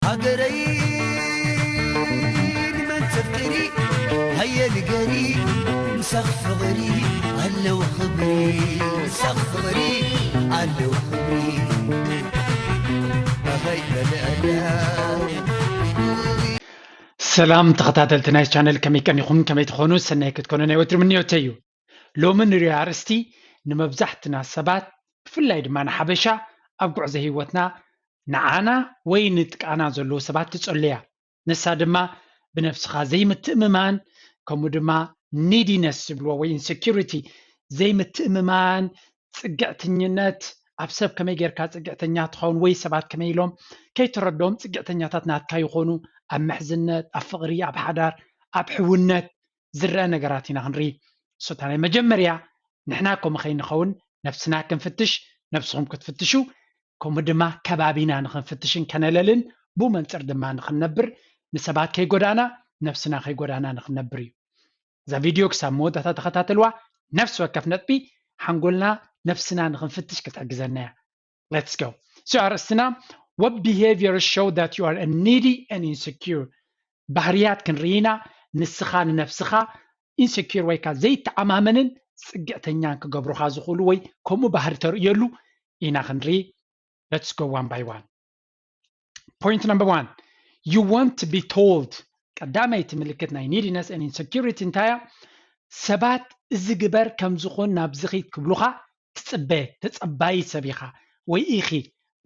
ሃገረይ ንመን ተፍቅሪ ሃየ ንገሪ ምሳኽ ፍቕሪ ኣለዎ ክብሪ ምሳኽ ፍቕሪ ኣለዎ ክብሪ ኣኸይ መለኣያ ሰላም ተኸታተልቲ ናይ ቻነል ከመይ ቀኒኹም ከመይ ትኾኑ ሰናይ ክትኮኑ ናይ ወትሪ ምንዮተይ እዩ። ሎሚ ንሪኦ ኣርእስቲ ንመብዛሕትና ሰባት ብፍላይ ድማ ንሓበሻ ኣብ ጉዕዞ ህይወትና ንዓና ወይ ንጥቃና ዘለዉ ሰባት ትጸሉ እያ። ንሳ ድማ ብነብስኻ ዘይምትእምማን ከምኡ ድማ neediness ዝብልዎ ወይ insecurity ዘይምትእምማን ጽግዕተኝነት ኣብ ሰብ ከመይ ጌርካ ጽግዕተኛ ትኸውን ወይ ሰባት ከመይ ኢሎም ከይትረድኦም ጽግዕተኛታት ናትካ ይኾኑ ኣብ ምሕዝነት ኣብ ፍቕሪ ኣብ ሓዳር ኣብ ሕውነት ዝረአ ነገራት ኢና ክንርኢ እሱታ ናይ መጀመርያ ንሕና ከምኡ ከይንኸውን ነብስና ክንፍትሽ ነብስኹም ክትፍትሹ ከምኡ ድማ ከባቢና ንኽንፍትሽን ከነለልን ብኡ መንፅር ድማ ንኽንነብር ንሰባት ከይጎዳና ነብስና ከይጎዳና ንኽንነብር እዩ እዛ ቪድዮ ክሳብ መወዳእታ ተኸታተልዋ ነፍሲ ወከፍ ነጥቢ ሓንጎልና ነብስና ንኽንፍትሽ ክትሕግዘና እያ let's go so ኣርእስትና what behavior show that you are a needy and insecure ባህርያት ክንርኢና ንስኻ ንነብስኻ insecure ወይ ከዓ ዘይተዓማመንን ፅግዕተኛን ክገብሩኻ ዝኽእሉ ወይ ከምኡ ባህሪ ተርእየሉ ኢና ክንርኢ let's go one by one point number one you want to be told ቀዳመይቲ ምልክት ናይ neediness and insecurity እንታያ ሰባት እዚ ግበር ከም ዝኾን ናብ ዝኺድ ክብሉኻ ትጽበ ተጸባይ ሰብ ኢኻ ወይ ኢኺ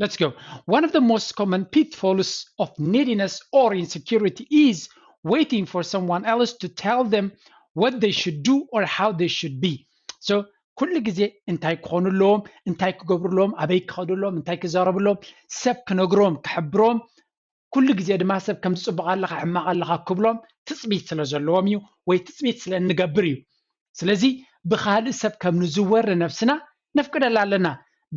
let's go one of the most common pitfalls of neediness or insecurity is waiting for someone else to tell them what they should do or how they should be so ኩሉ ግዜ እንታይ ክኾኑ ኣለዎም እንታይ ክገብሩ ኣለዎም ኣበይ ክኸዱ ኣለዎም እንታይ ክዛረቡ ኣለዎም ሰብ ክነግሮም ክሕብሮም ኩሉ ግዜ ድማ ሰብ ከም ዝፅቡቕ ኣለኻ ሕማቕ ኣለኻ ክብሎም ትፅቢት ስለ ዘለዎም እዩ ወይ ትፅቢት ስለ እንገብር እዩ ስለዚ ብካልእ ሰብ ከም ንዝወር ንነብስና ነፍቅደላ ኣለና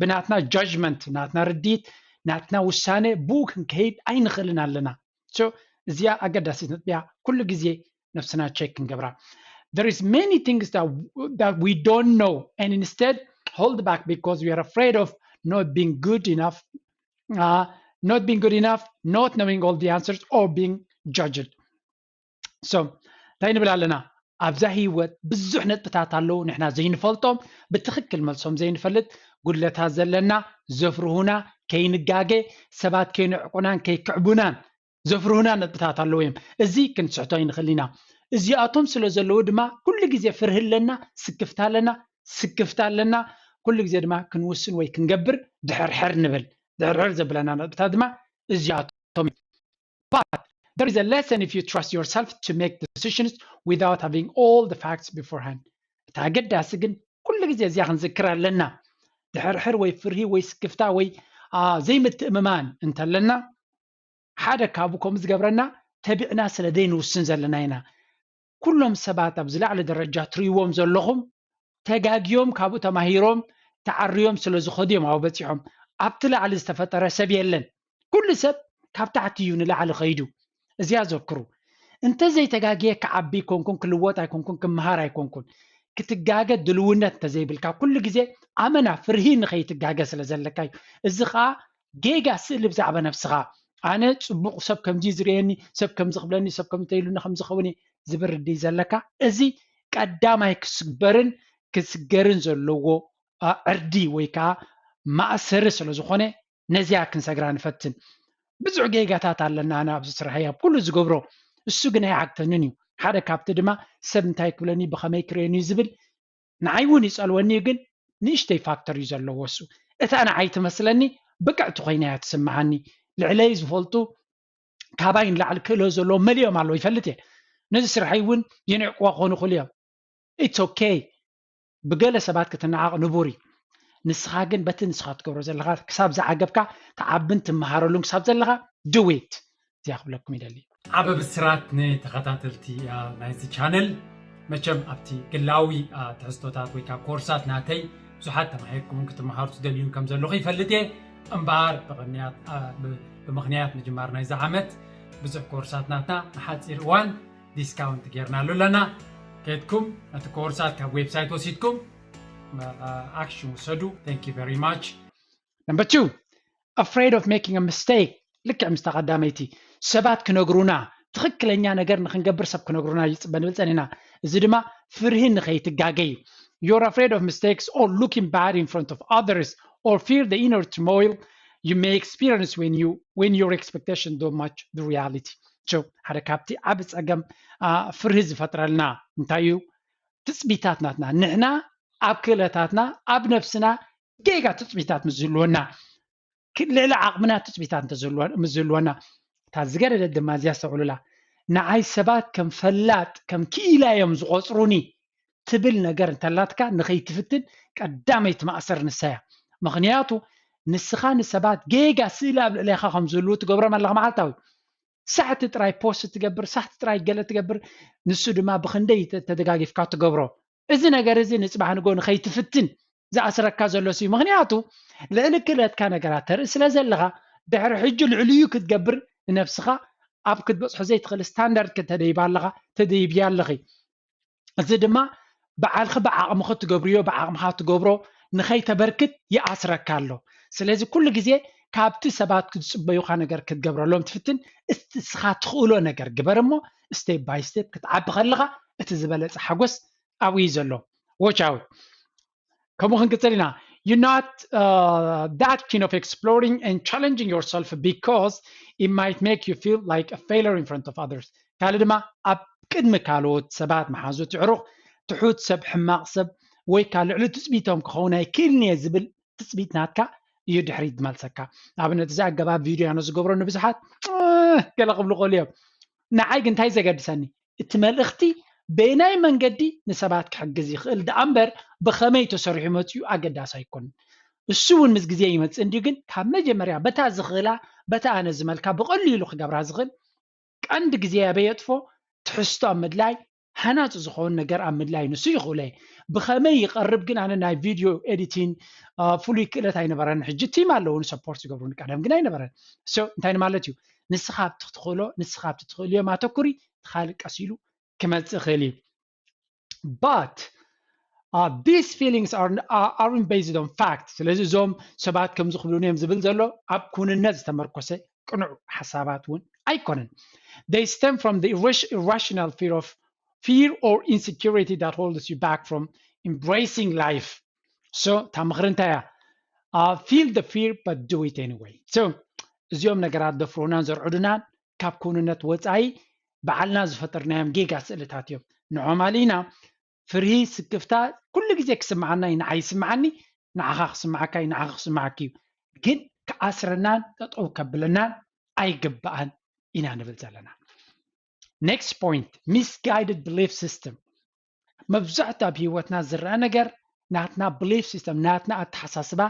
ብናትና judgment ናትና ርድኢት ናትና ውሳነ ብኡ ክንከይድ ኣይንኽእልን ኣለና እዚኣ ኣገዳሲት ነጥቢ እያ ኩሉ ግዜ ነብስና check ክንገብራ there is many things that, that we don't know and instead hold back because we are afraid of not being good enough uh, not being good enough not knowing all the answers or being judged so እንታይ ንብል ኣለና ኣብዛ ህይወት ብዙሕ ነጥብታት ኣለዉ ንሕና ዘይንፈልጦም ብትኽክል መልሶም ዘይንፈልጥ ጉድለታት ዘለና ዘፍርሁና ከይንጋገ ሰባት ከይንዕቁናን ከይክዕቡናን ዘፍርሁና ነጥብታት ኣለዉ እዮም እዚ ክንስሕቶ ኣይንኽእል ኢና እዚኣቶም ስለ ዘለዉ ድማ ኩሉ ግዜ ፍርሂ ኣለና ስክፍታ ኣለና ስክፍታ ኣለና ኩሉ ግዜ ድማ ክንውስን ወይ ክንገብር ድሕርሕር ንብል ድሕርሕር ዘብለና ነጥብታት ድማ እዚኣቶም but there is a lesson if you trust yourself to make decisions without having all the facts beforehand እቲ ኣገዳሲ ግን ኩሉ ግዜ እዚኣ ክንዝክር ኣለና ድሕርሕር ወይ ፍርሂ ወይ ስክፍታ ወይ ዘይምትእምማን እንተለና ሓደ ካብኡ ከምኡ ዝገብረና ተቢዕና ስለ ዘይንውስን ዘለና ኢና ኩሎም ሰባት ኣብዚ ላዕሊ ደረጃ ትርእይዎም ዘለኹም ተጋግዮም ካብኡ ተማሂሮም ተዓርዮም ስለ ዝኸዱ እዮም ኣብኡ በፂሖም ኣብቲ ላዕሊ ዝተፈጠረ ሰብ የለን ኩሉ ሰብ ካብ ታሕቲ እዩ ንላዕሊ ኸይዱ እዚኣ ዘክሩ እንተዘይተጋግየ ክዓቢ ኣይኮንኩን ክልወጥ ኣይኮንኩን ክምሃር ኣይኮንኩን ክትጋገ ድልውነት እንተዘይብልካ ኩሉ ግዜ ኣመና ፍርሂ ንኸይትጋገ ስለ ዘለካ እዩ እዚ ከዓ ጌጋ ስእሊ ብዛዕባ ነብስኻ ኣነ ፅቡቕ ሰብ ከምዚ ዝርእየኒ ሰብ ከምዚ ክብለኒ ሰብ ከምዚ ተይሉኒ ከምዚ ኸውን ዝብል ርድእ ዘለካ እዚ ቀዳማይ ክስበርን ክስገርን ዘለዎ ዕርዲ ወይ ከዓ ማእሰሪ ስለ ዝኾነ ነዚኣ ክንሰግራ ንፈትን ብዙሕ ጌጋታት ኣለና ኣነ ኣብዚ ስርሐይ ኣብ ኩሉ ዝገብሮ እሱ ግን ኣይዓግተንን እዩ ሓደ ካብቲ ድማ ሰብ እንታይ ክብለኒ ብኸመይ ክርእየኒ ዝብል ንዓይ እውን ይፀልወኒ እዩ ግን ንእሽተይ ፋክተር እዩ ዘለዎ እሱ እታ ንዓይ ትመስለኒ ብቅዕቲ ኮይና እያ ትስምዓኒ ልዕለይ ዝፈልጡ ካባይ ንላዕሊ ክእሎ ዘለዎ መሊኦም ኣለዉ ይፈልጥ እየ ነዚ ስርሐይ እውን ይንዕቅዋ ክኾኑ ይኽእሉ እዮም it's okay ብገለ ሰባት ክትነዓቕ ንቡር እዩ ንስኻ ግን በቲ ንስኻ ትገብሮ ዘለኻ ክሳብ ዝዓገብካ ትዓብን ትመሃረሉን ክሳብ ዘለኻ do it እዚኣ ክብለኩም ይደሊ ዓበ ብስራት ንተኸታተልቲ ናይዚ ቻነል መቸም ኣብቲ ግላዊ ትሕዝቶታት ወይ ከዓ ኮርሳት ናተይ ብዙሓት ተማሂርኩምን ክትመሃሩ ትደልዩን ከም ዘለኹ ይፈልጥ እየ እምበኣር ብምኽንያት ምጅማር ናይዚ ዓመት ብዙሕ ኮርሳት ናትና ንሓፂር እዋን ዲስካውንት ጌርናሉ ኣለና ከድኩም ነቲ ኮርሳት ካብ ዌብሳይት ወሲድኩም ኣክሽን ውሰዱ thank you very much Number two, afraid of making a mistake ልክዕ ምስታ ቀዳመይቲ ሰባት ክነግሩና፣ ትኽክለኛ ነገር ንክንገብር ሰብ ክነግሩና ይፅበ ንብል ፀኒና። እዚ ድማ ፍርሂ ንኸይትጋገ እዩ። You're afraid of mistakes or looking bad in front of others or fear the inner turmoil you may experience when you when your expectation don't match the reality. So ሓደ ካብቲ ዓብ ፀገም ፍርሂ ዝፈጥረልና እንታይ እዩ? ትፅቢታት ናትና ንሕና ኣብ ክእለታትና ኣብ ነብስና ጌጋ ትፅቢታት ምስ ዝህልወና ልዕሊ ዓቕምና ትፅቢታት ምስ ዝህልወና እታ ዝገደደት ድማ እዚኣ ኣስተውዕሉላ። ንዓይ ሰባት ከም ፈላጥ ከም ክኢላ እዮም ዝቆፅሩኒ ትብል ነገር እንተላትካ ንኸይትፍትን ቀዳመይቲ ማእሰር ንሳ እያ። ምኽንያቱ ንስኻ ንሰባት ጌጋ ስእሊ ኣብ ልዕሌኻ ከም ዝህልዉ ትገብሮም ኣለኻ መዓልታዊ። ሳሕቲ ጥራይ ፖስት ትገብር፣ ሳሕቲ ጥራይ ገለ ትገብር፣ ንሱ ድማ ብኽንደይ ተደጋጊፍካ ትገብሮ። እዚ ነገር እዚ ንፅባሕ ንጎ ንኸይትፍትን ዝኣስረካ ዘሎ እዩ። ምኽንያቱ ልዕሊ ክእለትካ ነገራት ተርኢ ስለ ዘለኻ ድሕሪ ሕጂ ልዕልዩ ክትገብር ንነብስኻ ኣብ ክትበፅሖ ዘይትኽእል ስታንዳርድ ከተደይባ ኣለኻ፣ ተደይብያ ኣለኺ። እዚ ድማ በዓልኺ ብዓቕምኺ ትገብርዮ ብዓቕምኻ ትገብሮ ንኸይተበርክት ይኣስረካ ኣሎ። ስለዚ ኩሉ ግዜ ካብቲ ሰባት ዝፅበዩካ ነገር ክትገብረሎም ትፍትን እስኻ ትኽእሎ ነገር ግበር እሞ ስቴፕ ባይ ስቴፕ ክትዓቢ ከለኻ እቲ ዝበለፀ ሓጎስ ኣብኡ እዩ ዘሎ። Watch out። ከምኡ ክንቅፅል ኢና። You're not uh, that keen of exploring and challenging yourself because it might make you feel like a failure in front of others. ካልእ ድማ ኣብ ቅድሚ ካልኦት ሰባት መሓዙት ይዕሩኽ ትሑት ሰብ ሕማቕ ሰብ ወይ ከዓ ልዕሊ ትፅቢቶም ክኸውን ኣይክእልን እየ ዝብል ትፅቢት ናትካ እዩ ድሕሪት ዝመልሰካ። ኣብነት እዚ ኣገባብ ቪድዮ ኣነ ዝገብሮ ንብዙሓት ገለ ክብሉ ክእሉ እዮም። ንዓይ ግን እንታይ ዘገድሰኒ እቲ መልእኽቲ በየናይ መንገዲ ንሰባት ክሕግዝ ይኽእል ደኣ እምበር ብኸመይ ተሰሪሑ መፅኡ ኣገዳሲ ኣይኮንን። እሱ እውን ምስ ግዜ ይመፅእ እንድዩ ግን ካብ መጀመርያ በታ ዝኽእላ በታ ኣነ ዝመልካ ብቐሊሉ ክገብራ ዝኽእል ቀንዲ ግዜ ኣበይ የጥፎ ትሕዝቶ ኣብ ምድላይ ሃናፂ ዝኸውን ነገር ኣብ ምድላይ ንሱ ይኽእሎ እየ። ብኸመይ ይቐርብ ግን ኣነ ናይ ቪድዮ ኤዲቲን ፍሉይ ክእለት ኣይነበረን። ሕጂ ቲም ኣለውን ሰፖርት ዝገብሩኒ ቀደም ግን ኣይነበረን። So እንታይ ማለት እዩ ንስኻ ኣብቲ ክትኽእሎ ንስኻ ኣብቲ ትኽእልዮም ኣተኩሪ። ካልእ ቀስ ኢሉ ክመፅእ ይኽእል እዩ። But uh, these feelings are, are, aren't based on fact. ስለዚ እዞም ሰባት ከምዚ ክብሉኒ እዮም ዝብል ዘሎ ኣብ ኩንነት ዝተመርኮሰ ቅኑዕ ሓሳባት እውን ኣይኮነን። They stem from the irrational fear of fear or insecurity that holds you back from embracing life. So እታ ምኽሪ እንታይ እያ? Uh, feel the fear but do it anyway. So እዚኦም ነገራት ደፍሩናን ዘርዕዱናን ካብ ክውንነት ወፃኢ ባዕልና ዝፈጠርናዮም ጌጋ ስእልታት እዮም። ንዖም ኣሊና ፍርሂ ስክፍታ ኩሉ ግዜ ክስምዓና እዩ። ንዓይ ይስምዓኒ፣ ንዓኻ ክስምዓካ እዩ፣ ንዓኻ ክስምዓኪ እዩ። ግን ክኣስረናን ጠጠው ከብለናን ኣይግባኣን ኢና ንብል ዘለና። Next point, misguided belief system። መብዛሕትኡ ኣብ ህይወትና ዝረአ ነገር ናትና belief system ናትና ኣተሓሳስባ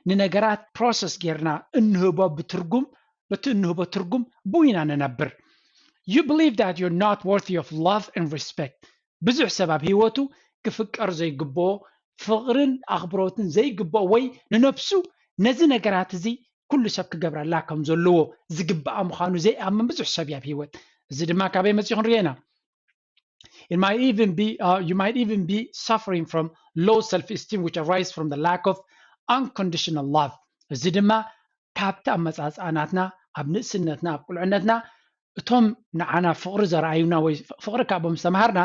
ንነገራት ፕሮሰስ ጌርና እንህቦ ብትርጉም በቲ እንህቦ ትርጉም ብኡ ኢና ንነብር። You believe that you're not worthy of love and respect. ብዙሕ ሰብ ኣብ ህይወቱ ክፍቀር ዘይግብኦ ፍቕርን ኣኽብሮትን ዘይግብኦ ወይ ንነብሱ ነዚ ነገራት እዚ ኩሉ ሰብ ክገብረላ ከም ዘለዎ ዝግብኣ ምዃኑ ዘይኣምን ብዙሕ ሰብ እዩ ኣብ ህይወት። እዚ ድማ ካበይ መፂኡ ክንሪኦ ኢና። It might even be, uh, you might even be suffering from low self-esteem, which arises from the lack of unconditional love. እዚ ድማ ካብቲ ኣመፃፅኣ ናትና ኣብ ንእስነትና ኣብ ቁልዕነትና እቶም ንዓና ፍቕሪ ዘርኣዩና ወይ ፍቕሪ ካብኦም ዝተምሃርና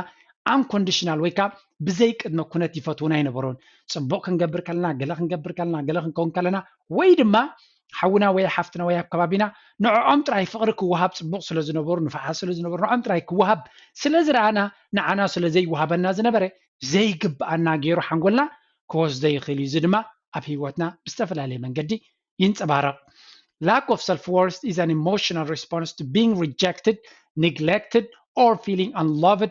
unconditional ወይ ካብ ብዘይ ቅድመ ኩነት ይፈትውና ኣይነበሩን። ፅቡቕ ክንገብር ከለና ገለ ክንገብር ከለና ገለ ክንከውን ከለና ወይ ድማ ሓውና ወይ ሓፍትና ወይ ኣብ ከባቢና ንዕኦም ጥራይ ፍቕሪ ክወሃብ ፅቡቕ ስለ ዝነበሩ ንፋሓት ስለ ዝነበሩ ንዕኦም ጥራይ ክወሃብ ስለ ዝረኣና ንዓና ስለ ዘይወሃበና ዝነበረ ዘይግብኣና ገይሩ ሓንጎልና ክወስዶ ይኽእል እዩ። እዚ ድማ ኣብ ህይወትና ብዝተፈላለየ መንገዲ ይንፀባረቕ። Lack of self-worth is an emotional response to being rejected, neglected, or feeling unloved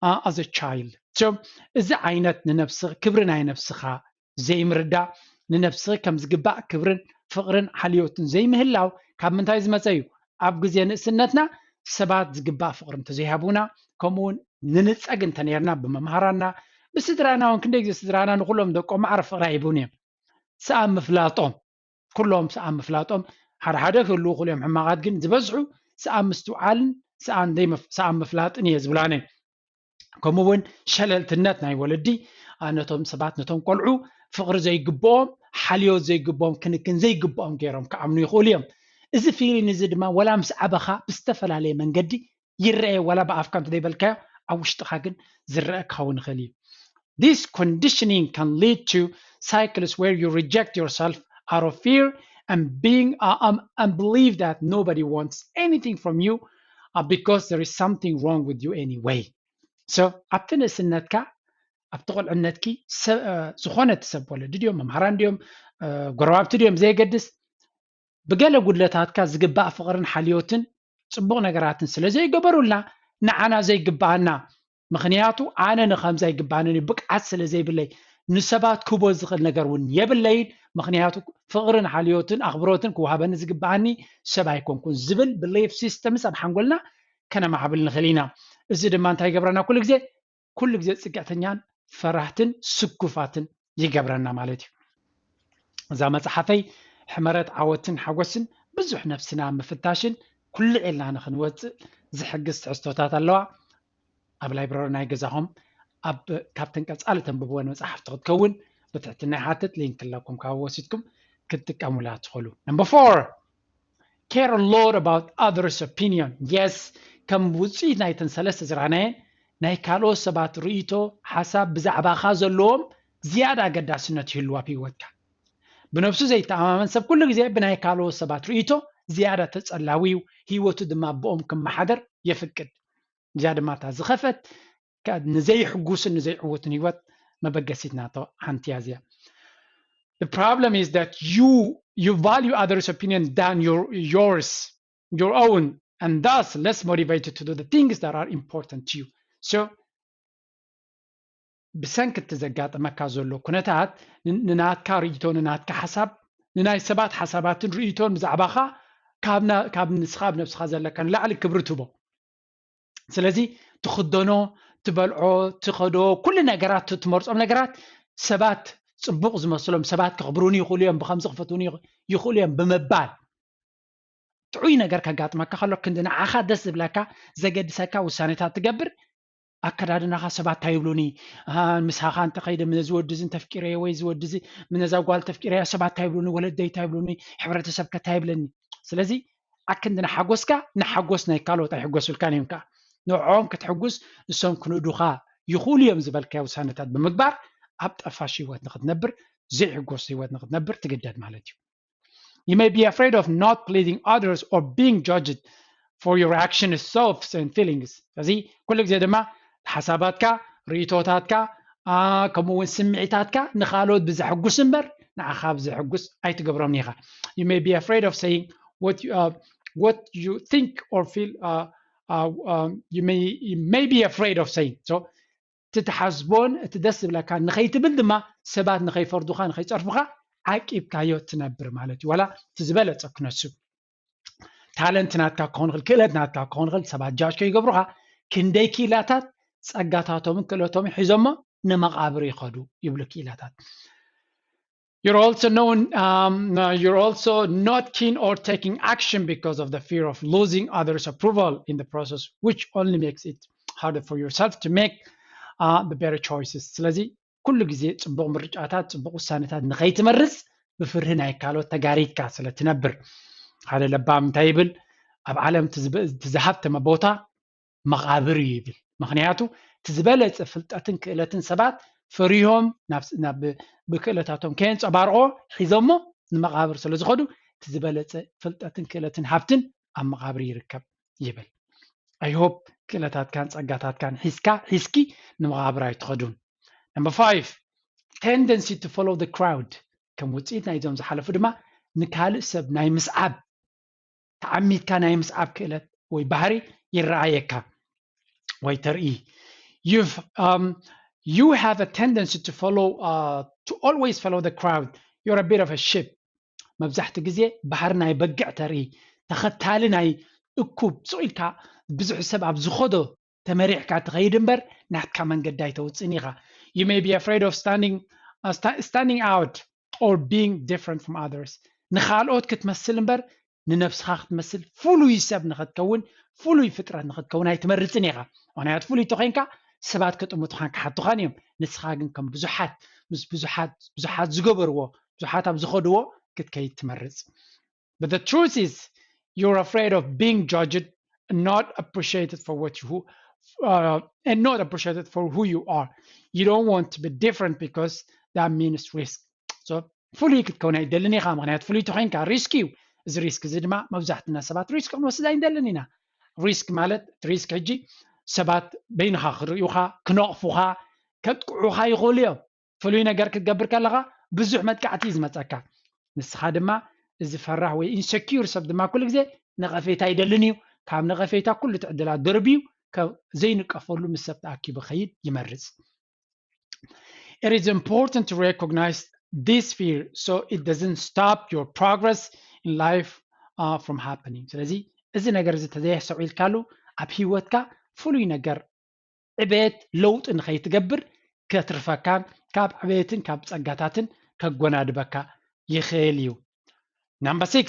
uh, as a child. So እዚ ዓይነት ንነብስ ክብሪ ናይ ነብስኻ ዘይምርዳእ ንነብስኺ ከም ዝግባእ ክብርን ፍቕርን ሓልዮትን ዘይምህላው ካብ ምንታይ ዝመፀ እዩ? ኣብ ግዜ ንእስነትና ሰባት ዝግባእ ፍቕሪ እንተዘይሃቡና ከምኡውን ንንፀግ እንተነርና ብመምሃራና ብስድራና እውን ክንደይ ግዜ ስድራና ንኩሎም ደቆም ማዕረ ፍቕሪ ኣይቡን እዮም። ሰኣብ ምፍላጦም ኩሎም ሰኣብ ምፍላጦም ሓደ ሓደ ክህልዉ ክልኦም ሕማቓት ግን ዝበዝሑ ሰኣብ ምስትውዓልን ሰኣብ ምፍላጥን እየ ዝብላነ። ከምኡ እውን ሸለልትነት ናይ ወለዲ ነቶም ሰባት ነቶም ቆልዑ ፍቕሪ ዘይግብኦም ሓልዮት ዘይግብኦም ክንክን ዘይግብኦም ገይሮም ክኣምኑ ይኽእሉ እዮም። እዚ feeling እዚ ድማ ወላ ምስ ዓበኻ ብዝተፈላለየ መንገዲ ይረአ፣ ወላ ብኣፍካ እንተዘይበልካዮ ኣብ ውሽጥኻ ግን ዝረአ ክኸውን ይኽእል እዩ። This conditioning can lead to cycles where you reject yourself out of fear and being uh, um, and believe that nobody wants anything from you uh, because there is something wrong with you anyway. So ኣብቲ ንእስነትካ ኣብቲ ቁልዕነትኪ ዝኾነ እቲ ሰብ ወለዲ ድዮም መምሃራን ድዮም ጎረባብቲ ድዮም ዘየገድስ ብገለ ጉድለታትካ ዝግባእ ፍቕርን ሓልዮትን ፅቡቕ ነገራትን ስለ ዘይገበሩልና ንዓና ዘይግባኣና ምኽንያቱ ኣነ ንኸምዛ ይግባኣንን እዩ ብቅዓት ስለ ዘይብለይ ንሰባት ክህቦ ዝኽእል ነገር እውን የብለይን ምኽንያቱ ፍቕርን ሓልዮትን ኣኽብሮትን ክወሃበኒ ዝግባኣኒ ሰብ ኣይኮንኩን ዝብል belief system ኣብ ሓንጎልና ከነማዕብል ንኽእል ኢና። እዚ ድማ እንታይ ይገብረና? ኩሉ ግዜ ኩሉ ግዜ ፅግዕተኛን ፈራህትን ስኩፋትን ይገብረና ማለት እዩ። እዛ መፅሓፈይ ሕመረት ዓወትን ሓጎስን ብዙሕ ነፍስና ምፍታሽን ኩሉ ኢልና ንክንወፅእ ዝሕግዝ ትሕዝቶታት ኣለዋ። ኣብ ላይብረሪ ናይ ገዛኹም ኣብ ካብተን ቀፃሊ ተንብብወን መፅሓፍቲ ክትከውን ብትሕትና ይሓትት። ሊንክ ኣለኩም ካብ ወሲድኩም ክትጥቀሙላ ትኽእሉ። Number four, care a lot about others' opinion. Yes, ከም ውፅኢት ናይተን ሰለስተ ዝረኣናየን ናይ ካልኦት ሰባት ርእይቶ ሓሳብ ብዛዕባኻ ዘለዎም ዝያዳ ኣገዳስነት ይህልዎ ኣብ ህይወትካ። ብነብሱ ዘይተኣማመን ሰብ ኩሉ ግዜ ብናይ ካልኦት ሰባት ርእይቶ ዝያዳ ተጸላዊ እዩ። ህይወቱ ድማ ብኦም ክመሓደር የፍቅድ። እዚኣ ድማ እታ ዝኸፈት ንዘይሕጉስን ንዘይዕውትን ህይወት መበገሲት ናቶ ሓንቲ እያ እዚኣ። The problem is that you you value others' opinion than your yours, your own, and thus less motivated to do the things that are important to you. So ብሰንኪ እቲ ዘጋጠመካ ዘሎ ኩነታት ንናትካ ርእይቶ ንናትካ ሓሳብ ንናይ ሰባት ሓሳባትን ርእይቶን ብዛዕባኻ ካብ ንስኻ ኣብ ነብስኻ ዘለካ ንላዕሊ ክብሪ ትቦ ስለዚ ትኽደኖ ትበልዖ ትኸዶ ኩሉ ነገራት ትመርፆም ነገራት ሰባት ፅቡቕ ዝመስሎም ሰባት ክኽብሩኒ ይኽእሉ እዮም ብከምዚ ክፈትውኒ ይኽእሉ እዮም ብምባል ጥዑይ ነገር ከጋጥመካ ከሎ ክንዲ ንዓኻ ደስ ዝብለካ ዘገድሰካ ውሳኔታት ትገብር ኣከዳድናኻ ሰባት እንታይ ይብሉኒ ምሳኻ እንተኸይደ ምነዚ ወዲ እዚ እንተፍቂረዮ ወይ እዚ ወዲ እዚ ምነዛ ጓል ተፍቂረያ ሰባት እንታይ ይብሉኒ ወለደይ እንታይ ይብሉኒ ሕብረተሰብ ከ እንታይ ይብለኒ ስለዚ ኣክንዲ ንሓጎስካ ንሓጎስ ናይ ካልኦት ኣይሕጎሱልካን እዮም ከዓ ንዕኦም ክትሕጉስ ንሶም ክንእዱኻ ይኽእሉ እዮም ዝበልካዮ ውሳነታት ብምግባር ኣብ ጠፋሽ ህይወት ንክትነብር ዘይሕጎስ ህይወት ንክትነብር ትግደድ ማለት እዩ You may be afraid of not pleasing others or being judged for your actions, thoughts and feelings. ስለዚ ኩሉ ግዜ ድማ ሓሳባትካ፣ ርእይቶታትካ፣ ከምኡ እውን ስምዒታትካ ንኻልኦት ብዘሐጉስ እምበር ንዓኻ ብዘሐጉስ ኣይትገብሮምን ኢኻ። You may be afraid of saying what you, uh, what you think or feel. Uh, uh, um, you may you may be afraid of saying. So ትትሓስቦን እቲ ደስ ዝብለካ ንኸይትብል ድማ ሰባት ንኸይፈርዱኻ ንኸይፀርፉኻ ዓቂብካዮ ትነብር ማለት እዩ ዋላ እቲ ዝበለፀ ክነሱ ታለንት ናትካ ክኸውን ክእል ክእለት ናትካ ክኸውን ክእል ሰባት ጃጅ ከይገብሩኻ ክንደይ ክኢላታት ፀጋታቶምን ክእለቶምን ሒዞሞ ንመቓብር ይኸዱ ይብሉ ክኢላታት You're also known, um, uh, you're also not keen or taking action because of the fear of losing others' approval in the process, which only makes it harder for yourself to make uh, the better choices. ስለዚ ኩሉ ግዜ ጽቡቕ ምርጫታት፣ ጽቡቕ ውሳኔታት ንኸይትመርጽ ብፍርሂ ናይ ካልኦት ተጋሪትካ ስለ ትነብር። ሓደ ለባም እንታይ ይብል? ኣብ ዓለም እቲ ዝሃብተመ ቦታ መቓብር እዩ ይብል። ምኽንያቱ እቲ ዝበለፀ ፍልጠትን ክእለትን ሰባት ፈሪሆም ብክእለታቶም ከየንፀባርቆ ሒዞሞ ንመቓብር ስለ ዝኸዱ እቲ ዝበለፀ ፍልጠትን ክእለትን ሃብትን ኣብ መቓብር ይርከብ ይብል። I hope ክእለታትካን ፀጋታትካን ሒዝካ ሒዝኪ ንመቓብር ኣይትኸዱን። Number five, tendency to follow the crowd. ከም ውፅኢት ናይዞም ዝሓለፉ ድማ ንካልእ ሰብ ናይ ምስዓብ ተዓሚትካ ናይ ምስዓብ ክእለት ወይ ባህሪ ይረኣየካ ወይ ተርኢ You've, um, you have a tendency to follow, uh, to always follow the crowd. You're a bit of a sheep. መብዛሕቲ ግዜ ባህሪ ናይ በግዕ ተርኢ ተኸታሊ ናይ እኩብ ስቕ ኢልካ ብዙሕ ሰብ ኣብ ዝኸዶ ተመሪሕካ ትኸይድ እምበር ናትካ መንገዲ ኣይተውፅን ኢኻ You may be afraid of standing, uh, sta- standing out or being different from others ንኻልኦት ክትመስል እምበር ንነብስኻ ክትመስል ፍሉይ ሰብ ንኽትከውን ፍሉይ ፍጥረት ንኽትከውን ኣይትመርፅን ኢኻ ምክንያቱ ፍሉይ ተኮይንካ ሰባት ክጥምቱኻን ክሓቱኻን እዮም ንስኻ ግን ከም ብዙሓት ምስ ብዙሓት ብዙሓት ዝገበርዎ ብዙሓት ኣብ ዝኸድዎ ክትከይድ ትመርፅ But the truth is you're afraid of being judged and not appreciated for what you uh, and not appreciated for who you are. You don't want to be different because that means risk. So ፍሉይ ክትከውን ኣይደልን ኢኻ፣ ምክንያቱ ፍሉይ ተኮይንካ ሪስክ እዩ። እዚ ሪስክ እዚ ድማ መብዛሕትና ሰባት ሪስክ ክንወስድ ኣይንደልን ኢና። ሪስክ ማለት እቲ ሪስክ ሕጂ ሰባት በይንኻ ክርእዩኻ፣ ክነቕፉኻ፣ ከጥቅዑኻ ይኽእሉ እዮም። ፍሉይ ነገር ክትገብር ከለኻ ብዙሕ መጥቃዕቲ እዩ ዝመፀካ። ንስኻ ድማ እዚ ፈራሕ ወይ ኢንሰኪር ሰብ ድማ ኩሉ ግዜ ነቐፌታ ይደልን እዩ። ካብ ነቐፌታ ኩሉ እቲ ዕድላት ደርብዩ ዘይንቀፈሉ ምስ ሰብ ተኣኪቡ ኸይድ ይመርፅ። It is important to recognize this fear so it doesn't stop your progress in life uh, from happening. ስለዚ እዚ ነገር እዚ ተዘየስተውዒልካሉ ኣብ ህይወትካ ፍሉይ ነገር ዕቤት ለውጢ ንኸይትገብር ከትርፈካን ካብ ዕቤትን ካብ ጸጋታትን ከጎናድበካ ይኽእል እዩ። Number six,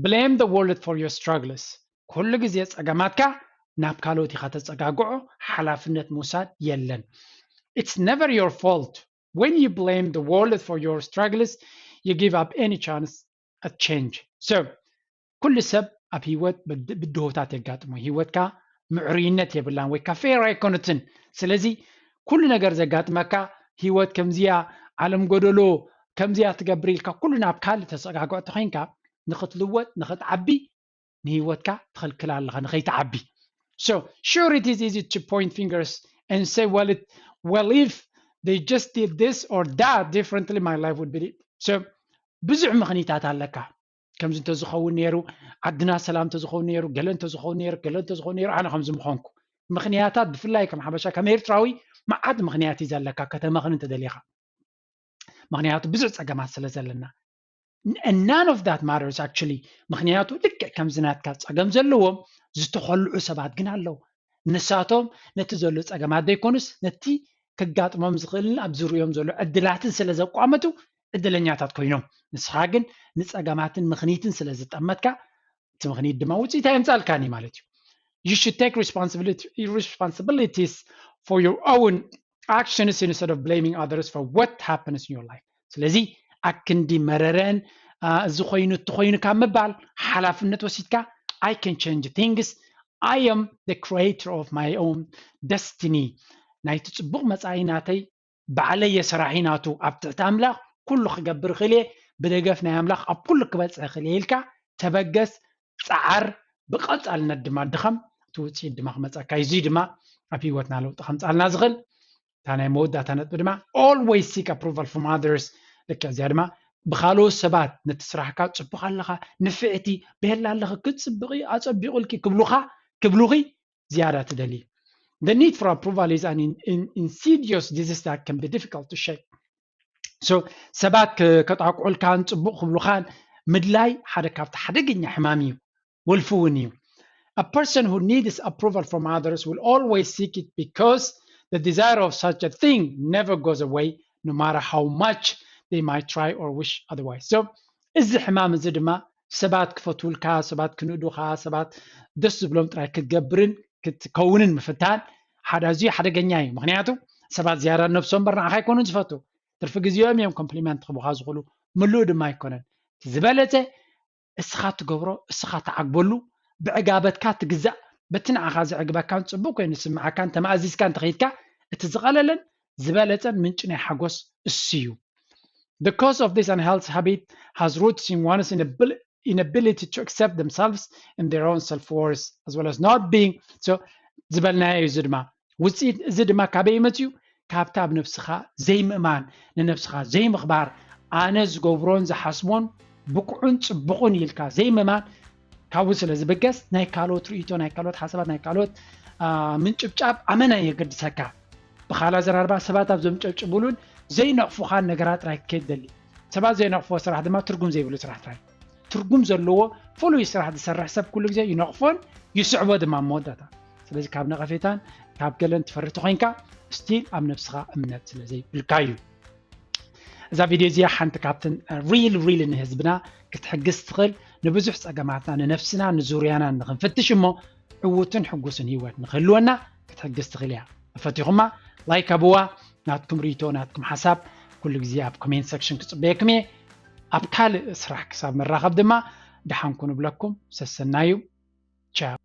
blame the world for your struggles. ኩሉ ግዜ ጸገማትካ ናብ ካልኦት ኢኻ ተጸጋግዖ፣ ሓላፍነት ምውሳድ የለን። It's never your fault. When you blame the world for your struggles, you give up any chance at change. So ኩሉ ሰብ ኣብ ህይወት ብድሆታት የጋጥሞ። ህይወትካ ምዕሩይነት የብላን ወይ ከዓ ፌር ኣይኮነትን። ስለዚ ኩሉ ነገር ዘጋጥመካ ህይወት ከምዚያ፣ ዓለም ጎደሎ ከምዚያ ትገብር ኢልካ ኩሉ ናብ ካልእ ተሰጋግዖ ተኮይንካ ንክትልወጥ ንክትዓቢ ንህይወትካ ትኽልክል ኣለኻ ንኸይትዓቢ። So sure, it is easy to point fingers and say, well, it, well, if they just did this or that differently, my life would be so ብዙሕ ምኽኒታት ኣለካ። ከምዚ እንተዝኸውን ነይሩ፣ ዓድና ሰላም እንተዝኸውን ነይሩ፣ ገለ እንተዝኸውን ነይሩ፣ ገለ እንተዝኸውን ነይሩ፣ ኣነ ከምዚ ምኾንኩ። ምኽንያታት ብፍላይ ከም ሓበሻ ከም ኤርትራዊ መዓት ምኽንያት እዩ ዘለካ ከተመኽን እንተደሊኻ። ምኽንያቱ ብዙሕ ጸገማት ስለ ዘለና። None of that matters actually። ምኽንያቱ ልክዕ ከምዚ ናትካ ጸገም ዘለዎም ዝተኸልዑ ሰባት ግን ኣለዉ። ንሳቶም ነቲ ዘሎ ጸገማት ዘይኮኑስ ነቲ ከጋጥሞም ዝኽእልን ኣብ ዝርእዮም ዘሎ ዕድላትን ስለ ዘቋመቱ ዕድለኛታት ኮይኖም፣ ንስኻ ግን ንጸገማትን ምኽኒትን ስለ ዝጠመትካ እቲ ምኽኒት ድማ ውፅኢት ኣየምጻልካን እዩ ማለት እዩ። You should take responsibility, responsibilities for your own actions instead of blaming others for what happens in your life. ስለዚ ኣክንዲ መረረን እዚ ኮይኑ እቲ ኮይኑ ካብ ምባል ሓላፍነት ወሲድካ I can change things. I am the creator of my own destiny. ናይቲ ጽቡቕ መጻኢ ናተይ ባዕለይ የሰራሒ ናቱ ኣብ ትሕቲ ኣምላኽ ኩሉ ክገብር እኽእል እየ፣ ብደገፍ ናይ ኣምላኽ ኣብ ኩሉ ክበፅሕ እኽእል እየ ኢልካ ተበገስ፣ ፃዓር፣ ብቐፃልነት ድማ ድኸም፣ እቲ ውፅኢት ድማ ክመፀካ እዩ። እዚ ድማ ኣብ ህይወትና ለውጢ ከምፃልና ዝኽእል። እታ ናይ መወዳእታ ነጥቢ ድማ always seek approval from others። ልክዕ እዚኣ ድማ ብካልኦት ሰባት ነቲ ስራሕካ ፅቡቕ ኣለኻ፣ ንፍዕቲ፣ ቤላ ኣለኺ፣ ክትፅብቒ፣ ኣፀቢቑልኪ ክብሉኻ ክብሉኺ ዝያዳ ትደሊ። The need for approval is an in, in, insidious disease that can be difficult to shake. So ሰባት ከጣቅዑልካን ጽቡቅ ክብሉኻን ምድላይ ሓደ ካብቲ ሓደገኛ ሕማም እዩ። ወልፊ እውን እዩ። A person who needs approval from others will always seek it because the desire of such a thing never goes away, no matter how much they might try or wish otherwise. So እዚ ሕማም እዚ ድማ ሰባት ክፈትውልካ፣ ሰባት ክንእዱኻ፣ ሰባት ደስ ዝብሎም ጥራይ ክትገብርን ክትከውንን ምፍታን ሓደ ኣዝዩ ሓደገኛ እዩ። ምክንያቱ ሰባት ዝያዳ ነብሶም እምበር ንዓኻ ኣይኮኑን ዝፈቱ። ትርፊ ግዜኦም እዮም ኮምፕሊመንት ክህቡኻ ዝኽእሉ፣ ምሉእ ድማ ኣይኮነን። ዝበለጸ እስኻ ትገብሮ፣ እስኻ ትዓግበሉ፣ ብዕጋበትካ ትግዛእ፣ በቲ ንዓኻ ዘዕግበካን ጽቡቕ ኮይኑ ዝስምዓካን ተማእዚዝካ እንተኸይድካ እቲ ዝቐለለን ዝበለጸን ምንጪ ናይ ሓጎስ እሱ እዩ። The cause of this unhealthy habit has roots in one's inability to accept themselves and their own self-worth as well as not being so ዝበልናዮ እዩ። እዚ ድማ ውፅኢት እዚ ድማ ካበይ መፅዩ? ካብቲ ኣብ ነብስኻ ዘይምእማን፣ ንነብስኻ ዘይምኽባር፣ ኣነ ዝገብሮን ዝሓስቦን ብቁዑን ፅቡቑን ኢልካ ዘይምእማን ካብኡ ስለ ዝብገስ ናይ ካልኦት ርእይቶ፣ ናይ ካልኦት ሓሳባት፣ ናይ ካልኦት ምንጭብጫብ ኣመና የገድሰካ። ብኻልእ ኣዘራርባ ሰባት ኣብ ዘምጨብጭቡሉን ዘይነቕፉኻን ነገራት ጥራይ ክትከይድ ደሊ። ሰባት ዘይነቕፍዎ ስራሕ ድማ ትርጉም ዘይብሉ ስራሕ ጥራይ። ትርጉም ዘለዎ ፍሉይ ስራሕ ዝሰርሕ ሰብ ኩሉ ግዜ ይነቕፎን ይስዕቦ ድማ መወዳእታ። ስለዚ ካብ ነቐፌታን ካብ ገለን ትፈሪ ተኾይንካ ስቲል ኣብ ነብስኻ እምነት ስለ ዘይብልካ እዩ። እዛ ቪድዮ እዚኣ ሓንቲ ካብተን ሪል ሪል ንህዝብና ክትሕግዝ ትኽእል ንብዙሕ ጸገማትና ንነፍስና ንዙርያና ንኽንፍትሽ እሞ ዕዉትን ሕጉስን ህይወት ንኽህልወና ክትሕግዝ ትኽእል እያ። እፈቲኹማ ላይክ ኣብዋ። ናትኩም ርእይቶ ናትኩም ሓሳብ ኩሉ ግዜ ኣብ ኮሜንት ሰክሽን ክጽበየኩም እየ። ኣብ ካልእ ስራሕ ክሳብ ንራኸብ ድማ ደሓን ኩኑ ብለኩም። ሰሰናዩ። ቻው።